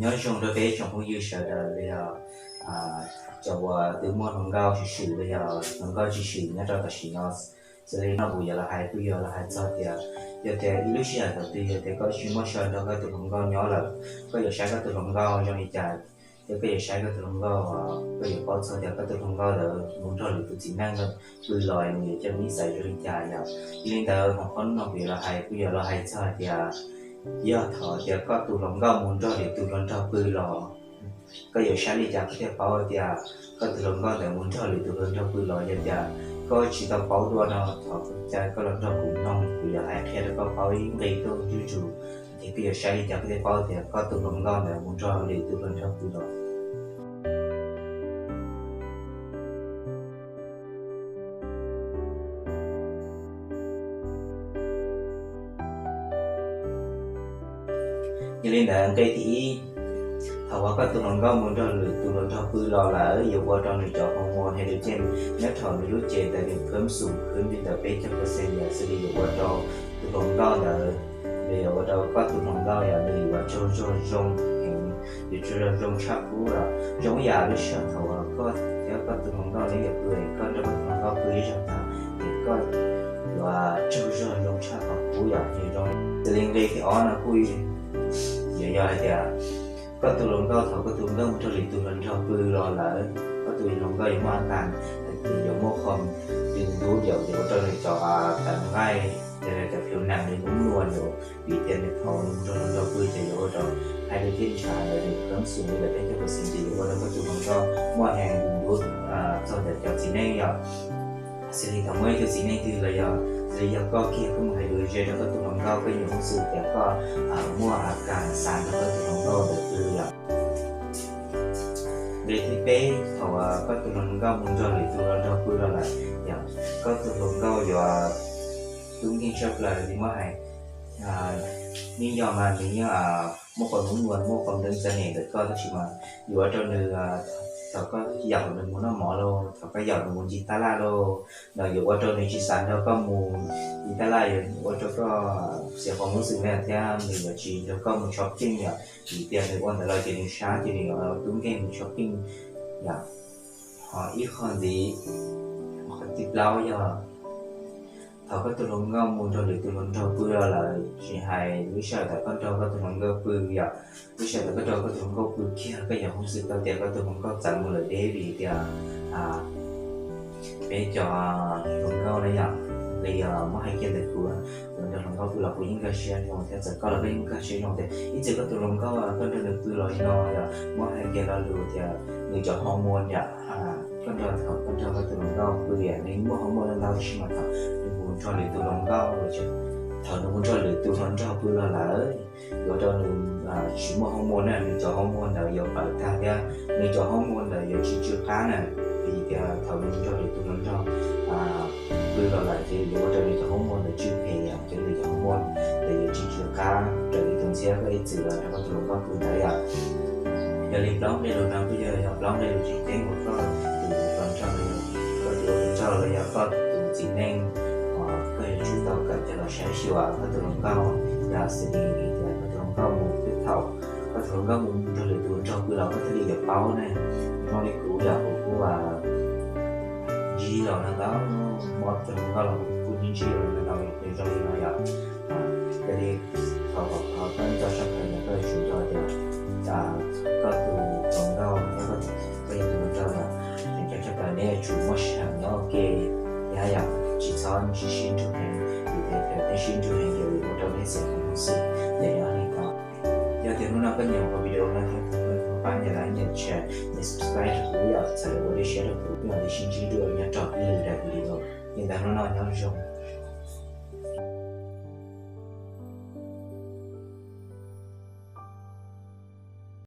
Nyob zoo rau peb tsoom phooj ywg sawv daws los yog cov uas twb muaj hluas nkauj tshwm sim los yog hluas nkauj tshwm sim nyob rau tam sim no. Xws li no kuv yuav los hais kuj yuav los hais txog tias, yog tias ib lub sij hawm thaum twg yog tias koj tsis muaj sawv nrog koj tus hluas nkauj nyob lawm, koj yuav saib koj tus hluas nkauj zoo li cas? Yog koj yuav saib koj tus hluas nkauj, koj yuav paub txog tias koj tus hluas nkauj ntawd mus nrog lwm tus txiv neej pw los nws yuav coj nws ib xaiv zoo li cas yom. Yog li ntawd hauv qhov no kuv yuav los hais kuj yuav los hais txog tias, yog thaum tias koj tus hluas nkauj mus nrog lwm tus hluas nraug pw los, koj yuav saib li cas koj thiaj paub tias koj tus hluas nkauj ntawd mus nrog lwm tus hluas nraug pw los? Yog tias koj tsis tau paub dua no thov caw koj los nrog kuv mloog, kuv yuav hais qhia rau koj paub ib nqe tuaj zuj zus, ces koj yuav saib li cas koj thiaj paub tias koj tus hluas nkauj ntawd mus nrog lwm tus hluas nraug pw los. Yog li ntawd nqe thib ib, thaum uas koj tus hluas nkauj mus nrog lwm tus hluas nraug pw los lawm yuav ua rau nws cov hormone hydrogen nyob rau nws lub cev ntawd nws khwv xum khwv li ntawm peb caug percent yom, xws li yuav ua rau tus hluas nkauj ntawd, nws yuav ua rau koj tus hluas nkauj yog nws yuav tsaug zog zoo heev, yuav tsaug zog zoo tshaj qub los zoo ib yam lub sij hawm thaum uas koj thiab koj tus hluas nkauj neb yuav pw, koj nrog koj tus hluas nkauj pw ib zaug tag ces koj yuav tsaug zog zoo tshaj qhov qub yom, nws zoo. Xws li nqe thib ob no kuj yuav yog hais tias koj tus hluas nkauj, thaum koj tus hluas nkauj mus nrog lwm tus hluas nraug pw los lawm, koj tus hluas nkauj yuav muaj a kas, yuav muaj qhov dwm ntub yom, yuav ua rau nws cov tawv nqaij, cov plhu nees nws lub nua yom, vim tias nws thaum nws nrog hluas nraug pw ces yuav ua rau hais li thiab ntshav ntawd nws khwv xum li ntawm peb caug percent ces yuav ua rau koj tus hluas nkauj muaj heev dwm ntub txog ntawm cov txiv neej yom. Xws li thaum muaj ib tug txiv neej twg los yog xws li yog koj kiag koj mus hais lus ze rau koj tus hluas nkauj, koj yuav ua xwb tias koj muaj a kas xav nrog koj tus hluas nkauj ntawd pw yom. Nqe thib peb, thaum koj tus hluas nkauj mus nrog lwm tus hluas nraug pw los lawm yom, koj tus hluas nkauj yuav tub nkeeg tshaj plaws li muab hais. Yeej yog mas nws yeej muaj qhov lub nua, muaj qhov ntev txom nyem ntawm koj, tab sis mas yuav ua rau nws, thaum koj yaum nws mus noj mov los, thaum koj yaum nws mus ncig tab laj los, no yuav ua rau nws tsis xav nrog koj mus ncig tab laj, yuav ua rau koj xiam qhov muab xwm me thiab nws yuav tsis nrog koj mus shopping yom, vim tias nws ua ntawd los ces nws sab ces nws yuav tub nkeeg mus shopping yom. Ho ib qho ntxiv, qhov thib plaub yog thaum koj tus hluas nkauj mus nrog lwm tus hluas nraug pw los lawm, tsis hais lub sij hawm thaum koj nrog koj tus hluas nkauj pw yom, lub sij hawm thaum koj nrog koj tus hluas nkauj pw kiag koj yuav hu xwm tau tias koj tus hluas nkauj txawm mus lawm deb vim tias peb cov hluas nkauj na yom, li muab hais kiag ntawm kuv, kuv nrog hluas nkauj pw los kuv yeej nkag siab zoo thiab txawm koj los koj yeej nkag siab zoo tias ib txwm koj tus hluas nkauj koj nrog nws pw los li no yom, muab hais kiag lo lus tias nws cov hormone yom, koj nrog, thaum koj nrog koj tus hluas nkauj pw yom nws muaj hormone ntau ntau tab sis mas thaum nws mus nrog lwm tus hluas nkauj, thaum nws mus nrog lwm tus hluas nraug pw los lawm, yuav ua rau nws tsis muaj hormone na, nws cov hormone ntawd yuav pawv tag thiab nws cov hormone ntawd yuav tsis tsw qab na, vim tias thaum nws nrog lwm tus hluas nraug pw los lawm ces yuav ua rau nws cov hormone ntawd tsw phem yom, ces nws cov hormone ntawd yuav tsis tsw qab raws li tus ntxhiab koj ib txwm los nrog koj tus hluas nkauj pw ntawd yom. Yog li plaub nqe lus no kuj yog plaub nqe lus tseem ceeb uas koj tus hluas nraug, koj tus hluas nraug los yog koj tus txiv neej, koj yuav tsum tau kawm coj los saib xyuas koj tus hluas nkauj, yog xws li tias koj tus hluas nkauj mus twb thaum, koj tus hluas nkauj mus nrog lwm tus hluas nraug pw los koj thiaj li yuav paub ne. Zoo li kuv yom, kuv kuj ntsib los no ntau, muaj tus hluas nkauj los kuv kuj ntsib ntsib los no ntau, nws zoo li no yom. Yog li thov kom koj nco tshaj plaws, koj yuav tsum nco tias koj tus hluas nkauj thiab koj yog tus hluas nraug los, nco tshaj plaws neb yuav tsum muaj sij hawm nyob ua ke thiab yom, tsis txhob sib sib nrug heev, vim tias thaum neb sib nrug heev ces yuav ua rau neb xiam qhov muab xwm. Yog li no, yog tias hnub no koj nyiam kuv video no thiab kuv, thov pab nias like, nias share, nias subscribe rau kuv yom, txhawm ua dej siab rau kuv, kuv mam li sib ntsib dua nyob rau lwm daim video. Li ntawd hnub no nyob zoo.